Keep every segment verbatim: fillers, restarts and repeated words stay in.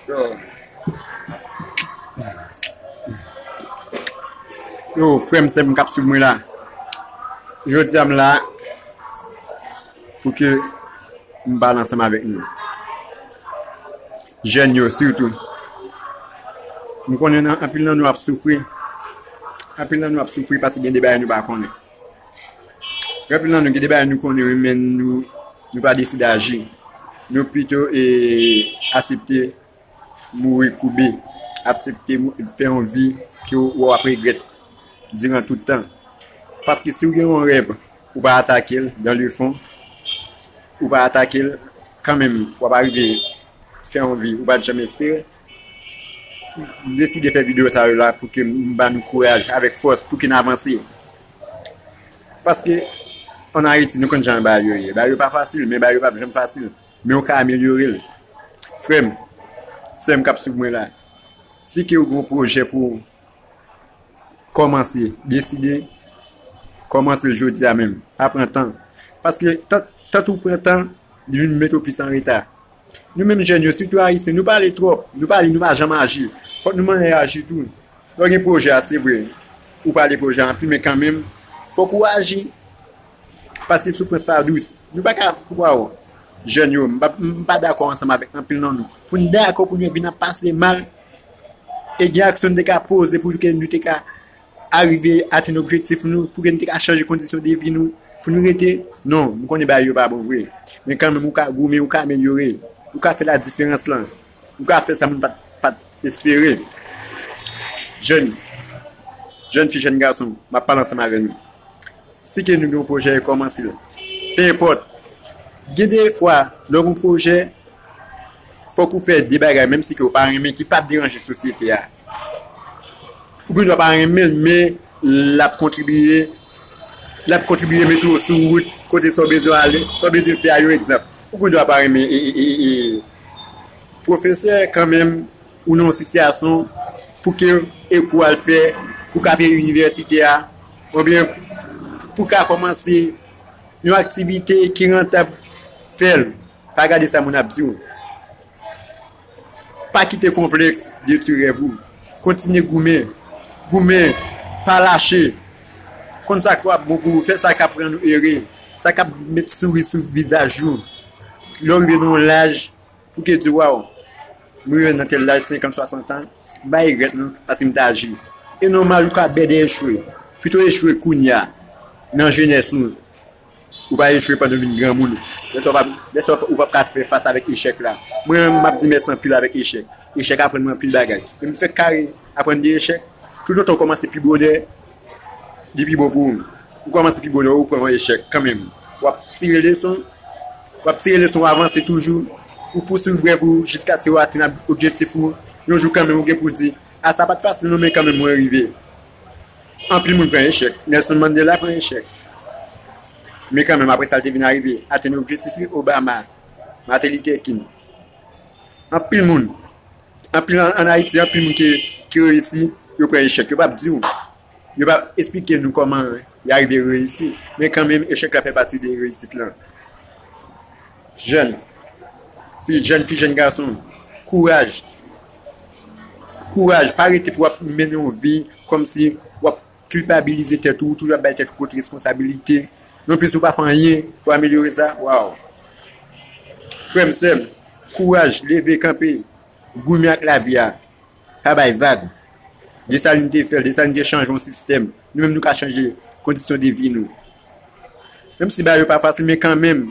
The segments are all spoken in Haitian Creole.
Yo, yo, frè m, sè m k ap swiv mwen la. Jodi a m la pou ke m pale ansanm avèk nou. Jèn yo sitou. M konnen nan, anpil nan nou ap soufri. Anpil nan nou ap soufri paske gen de bagay nou pa konnen. Gen anpil nan nou, gen de bagay nou konnen, wi, men nou, nou pa deside aji. Nou pito e, aksepte mouri koube, aksepte mou- fè yon vi ke w ap regrèt diran tout tan. Paske si w gen yon rèv, ou pa atake l dan le fon, ou pa atake l kanmenm, w ap arive fè yon vi ou pa t janm espere. M deside fè videyo sa yo la pou ke m ba nou kouraj avèk fòs pou ke n avanse. Paske ann Ayiti, nou konn jan bagay yo ye. Bagay yo pa fasil, men bagay yo p ap janm fasil. Men ou ka amelyore l. Frè m, sè m k ap swiv mwen la, si ke w gen yon pwojè pou w kòmanse, deside kòmanse l jodi a menm. Pa pran tan. Paske tan, tan ou pran tan, li vin mete w plis an reta. Nou menm jèn yo, sitou ayisyen, nou pale twòp. Nou pale, nou pa janm aji. Fòk nou manyen aji tou. Lè w gen pwojè a, se vre, ou pale pwojè a anpil, men kanmenm, fòk ou aji. Paske soufrans pa dous. Nou pa ka, pou w, jèn yo, m pa, m pa dakò ansanm avèk anpil nan nou. Pou n dakò pou nou vin ap pase mal, e gen aksyon n te ka poze pou ke nou te ka arive atenn objektif nou, pou ke n te ka chanje kondisyon de vi nou, pou nou rete. Non, m konnen bagay yo pa bon vre. Men kanmenm, ou ka goumen, ou ka amelyore, ou ka fè ladiferans lan, ou ka fè sa moun pa t, pa t espere. Jèn, jèn fi, jèn gason, m ap pale ansanm avè nou. Si ke nou gen yon pwojè, kòmanse l. Pe enpòt. Gen de fwa, lè w gen yon pwojè, fòk ou fè de bagay, menm si ke w pa renmen, ki p ap deranje sosyete a. Ou gendwa pa renmen l, men l ap kontribiye, l ap kontribiye mete w sou wout, kote sa w bezwen ale, sa w bezwen fè a, yon egzanp. Ou gendwa pa renmen e, e, e, e, pwofesè kanmenm, ou nan yon sitiyasyon pou ke e kou al fè, pou ka peye inivèsite a, oubyen pou ka kòmanse yon aktivite ki rantab, fè l. Pa gade sa moun ap di w. Pa kite konplèks detwi rèv ou. Kontinye goumen. Goumen, pa lache. Konn sa k ap bon pou ou, fè sa k ap rann ou ere, sa k ap met souri sou vizaj ou. Lè w rive nan yon laj, pou ke di, waw, m rive nan tèl laj, senkant, swasant an, m pa regrèt non, paske m te aji. E nòmal ou ka bèdè echwe. Pito echwe kounye a, nan jenès ou, ou pa echwe pandan w vin granmoun. Lè sa w p ap, lè sa w p ap, ou p ap ka fè fas avèk echèk la. Mwen menm, m ap di mèsi anpil avèk echèk. Echèk aprann mwen anpil bagay. E m fèk kare aprann de echèk. Toutotan w kòmanse pi bonè, li pi bon pou ou. Ou kòmanse pi bonè, ou pran yon echèk kanmenm. W ap tire leson, w ap tire leson, w avanse toujou. Ou pouswiv rèv ou jiskaske w atenn objektif ou. Yon jou kanmenm, ou gen pou di, a, sa pa t fasil non, men kanmenm mwen rive. Anpil moun pran echèk. Nelson Mandela pran echèk. Men kanmenm, apre sa, l te vin arive atenn objektif li, Obama, Martin Luther King. Anpil moun, anpil an, ann Ayiti, anpil moun ki, ki reyisi, yo pran echèk. Yo p ap di w, yo p ap esplike nou kòman y arive reyisi. Men kanmenm, echèk la fè pati de reyisit lan. Jèn fi, jèn fi, jèn gason, kouraj. Kouraj, pa rete pou w ap mennen yon vi kòmsi w ap kilpabilize tèt ou, ou toujou ap bay tèt ou kot responsabilite. Nonplis ou pa fè anyen pou amelyore sa, waw. Frè m, sè m, kouraj, leve, kanpe, goumen ak lavi a, pa bay vag. Desalin te fè l, Desalin te chanje yon sistèm. Nou menm nou ka chanje kondisyon de vi nou. Menm si bagay yo pa fasil, men kanmenm,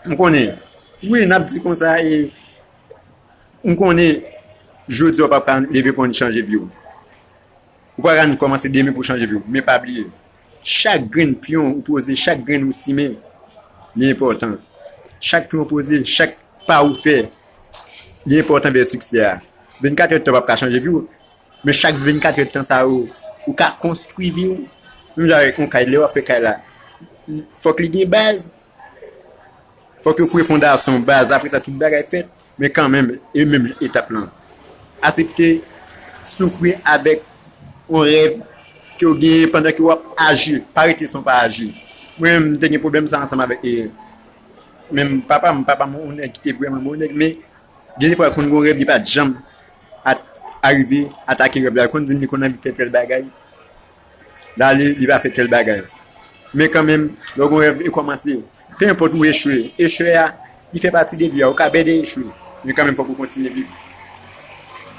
m konnen, wi, n ap di konsa, e m konnen jodi a w p ap ka leve pou w chanje vi w. Ou pa ka kòmanse demen pou w chanje vi w. Men pa bliye, chak grenn pyon ou poze, chak grenn ou simen, li enpòtan. Chak pyon ou poze, chak pa ou fè, li enpòtan vè siksè a. Vennkat èdtan p ap ka chanje vi w, men chak vennkat èdtan sa yo, ou ka konstwi vi w. Menm jan avèk yon kay, lè w ap fè kay la, fòk li gen baz. Fòk yo foure fondasyon, baz, apre sa, tout bagay fèt. Men kanmenm, e menm etap lan. Aksepte soufri avèk yon rèv ke w genyen pandan ke w ap aji. Pa rete san w pa aji. Mwen, m te gen pwoblèm sa ansanm avèk, e, menm papa m, papa m, yon nèg ki te vrèman bon nèg, men Gen de fwa, konn gen yon rèv, li pa t janm at-, arive atake rèv la. Konn di m li konn anvi fè tèl bagay. L ale, li pa fè tèl bagay. Men kanmenm, lè w gen yon rèv, e kòmanse. Pe enpòt ou echwe. Echwe a, li fè pati de vi a. Ou ka bède echwe. Men kanmenm, fòk ou kontinye viv.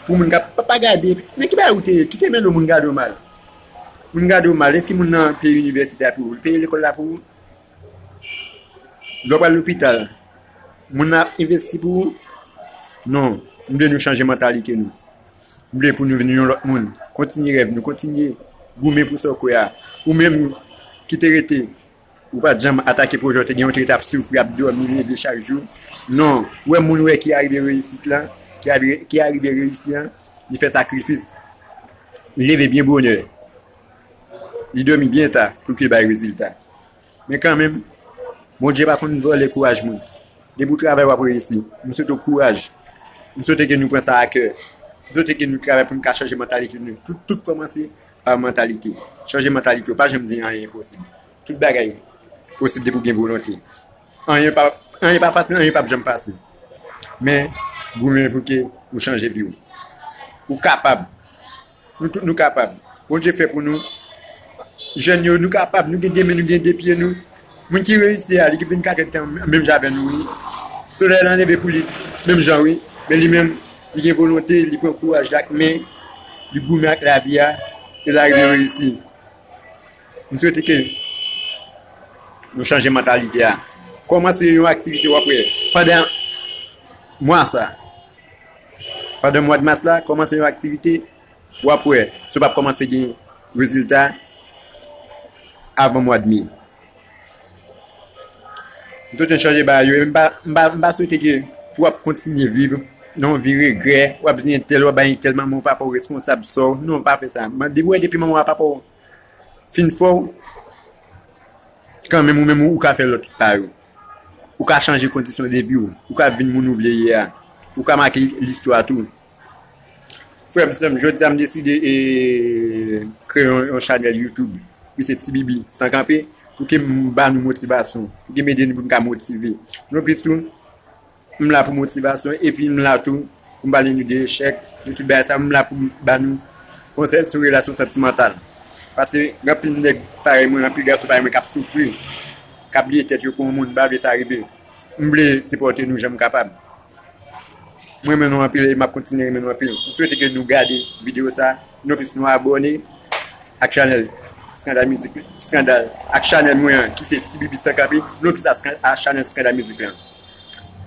Pou moun ka pa, pa gade, nan ki bagay ou te ye, kite mennen moun gade w mal. Moun gade w mal, èske moun nan peye inivèsite a pou ou? L peye lekòl la pou ou? Lè w pral lopital, moun nan ap envesti pou ou? Non. M vle nou chanje mantalite nou. M vle pou nou vin yon lòt moun. Kontinye rèv nou, kontinye goumen pou sa w kwè a. Ou menm ki te rete, ou pa t janm atake pwojè w te gen, ou te rete ap soufri, ap dòmi, leve chak jou. Non, ou wè moun ou wè ki arive reyisit lan, ki arive, ki arive reyisi an, li fè sakrifis. Li leve byen bonè. Li dòmi byen ta pou ke bay rezilta. Men kanmenm, Bondye pa konn vòlè kouraj moun. Depi w travay, w ap reyisi. M swete w kouraj. M swete ke nou pran sa a kè. M swete ke nou travay pou nou ka chanje mantalite nou. Tout, tout kòmanse pa mantalite. Chanje mantalite w. Pa janm di anyen enposib. Tout bagay posib depi w gen volonte. Anyen pa, anyen pa fasil, anyen p ap janm fasil. Men, goumen pou ke ou chanje vi w. Ou kapab. Nou tout nou kapab. Bondye fè pou nou. Jèn yo, nou kapab. Nou gen de men, nou gen de pye nou. Moun ki reyisi a, li vin ka gen tan menm jan avè nou, wi. Solèy lan leve pou li, menm jan, wi. Men li menm, li gen volonte, li pran kouraj ak men, li goumen ak lavi a, e l arive reyisi. M swete ke nou chanje mantalite a. Kòmanse yon aktivite w ap wè pandan mwa sa. Pandan mwa de mas la, kòmanse yon aktivite, w ap wè si w p ap kòmanse gen rezilta avan mwa de me. M te chanje bagay yo, e m pa, m pa, m pa swete ke pou w ap kontinye viv nan yon vi regrè, w ap di entèl, w ap bay entèl manman w, papa w responsab sa w. Non, pa fè sa. Depi w wè depi manman w ak papa w fin fè w, kanmenm ou menm ou ka fè lòt pa yo. Ou ka chanje kondisyon de vi w. Ou ka vin moun ou vle ye a. Ou ka make listwa tou. Frè m, sè m, jodi a m deside e kreye yon, yon chanèl YouTube ki se Ti Bibi San Kanpe pou ke m ba nou motivasyon, pou ke m ede nou pou n ka motive. Non plis tou, m la pou motivasyon, epi m la tou pou m pale nou de echèk, de tout bagay sa, m la pou m ba nou konsèy sou relasyon santimantal. Paske gen anpil nèg parèy mwen, anpil gason parèy mwen k ap soufri, k ap bliye tèt yo pou yon moun, m pa vle sa rive. M vle sipòte nou jan m kapab. Mwen renmen nou anpil e m ap kontinye renmen nou anpil. M swete ke nou gade videyo sa, non plis nou abòne ak chanèl Skandal Mizik, Skandal, ak chanèl mwen an ki se Ti Bibi San Kanpe, non plis a Skan-, a chanèl Skandal Mizik lan.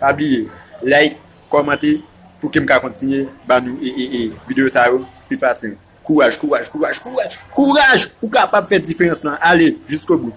Pa bliye, like, kòmante pou ke m ka kontinye ba nou e, e, e, videyo sa yo pi fasil. Kouraj, kouraj, kouraj, kouraj, kouraj! Ou kapab fè diferans lan. Ale, jiskobou.